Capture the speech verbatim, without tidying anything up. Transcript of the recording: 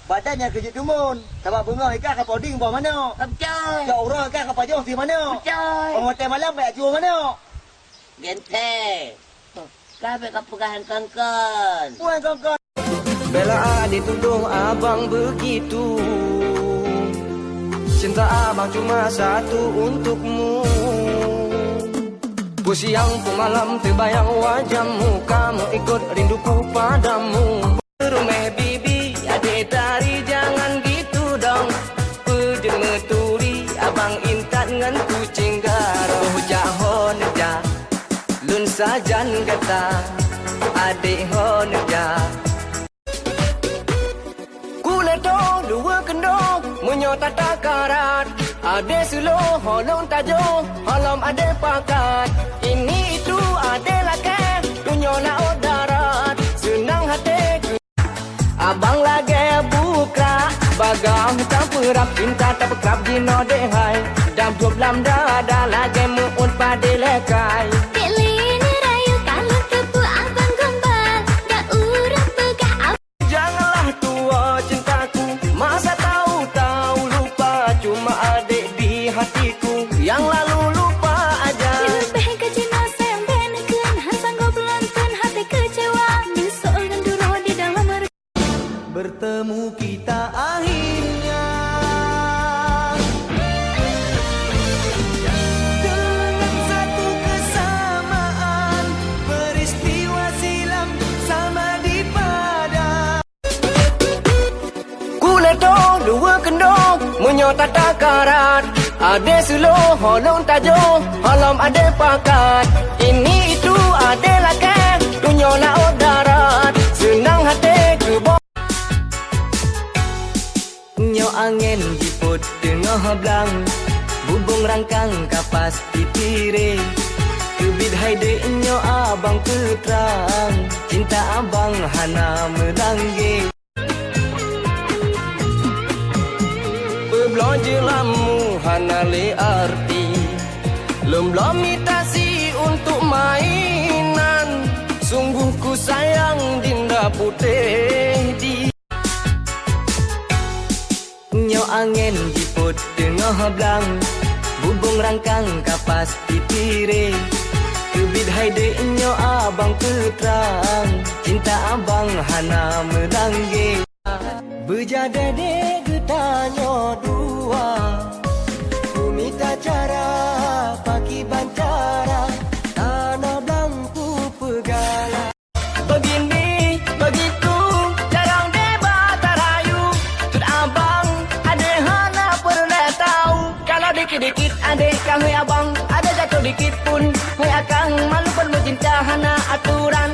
Badan nyang keujeuet dumun, sabab beungoh ika ka poding boh manok. Beutôi. Cok uroe ika ka pajoh sie manok. Beutôi. Óh watèe malam bak cueng manok. Genthe. Ka bèk kapeugah nyang kon-kon. Peue nyang kon-kon? Bela adik tuduh abang begitu. Cinta abang cuma satu untukmu. Pun siang pun malam terbayang wajahmu, kamu ikut rinduku padamu. Rumah bibi, adik tari jangan gitu dong. Peujeuet meuturi, abang intat ngon kucing garong. Boh jak ho neujak, lôn sajan gata, adik ho neujak. Kulét dua keunoe, meunyoe tata karat, adik seulôh, holong tajoh, holom adik pakat. Ini itu adik lakèe, donya laôt darat, seunang até keu- Abang lagèe bukrak, bagaih tapeurab, cinta tapeukrab jinoe deh hai. Dam dub lam dada lagèe meu'uet padé lé kai. Dek lé neurayeuk ka lôn teupeu abang gombal, dak ureueng peugah ab- Janganlah tua cintaku, masa tahu-tahu lupa, cuma adik di hatiku yang lalu lupa aja. Leubeh keucina sembek neukheun, han sanggob lôn kheun hati kecewa, meusok ngon duroh di dalam Bertemu kita akhirnya dengan satu kesamaan peristiwa silam sama di Padang. Kulét dua keunoe, meunyoe tata karat, adik seulôh, holong tajoh, holom adik pakat. Ini itu adik lakèe, donya laôt darat, seunang até keu bo- Nyoe angén jipôt teungoh blang, bubông rangkang ka pasti tiré. Teubiet hai dek nyoe abang peutrang, cinta abang hana meulanggé. Peubloe jeulammu hana lé arti, lôn bloe mita sie untuk mainan. Sungguh ku sayang dinda putéh di- Nyoe angén jipôt teungoh blang, bubông rangkang ka pasti tiré. Teubiet hai dek nyoe abang peutrang, cinta abang hana meulanggé. Beujadeh dek geutanyoe dua, kumita cara pakiban cara, tanoh blang kupeugala. Begini, begitu, jarang debat rayu. Cut abang, adeh hana peureulèe tau. Kalau dikit-dikit adeh ka hui abang, adeh jatuh dikit pun hui akang. Malu pun meucinta hana aturan.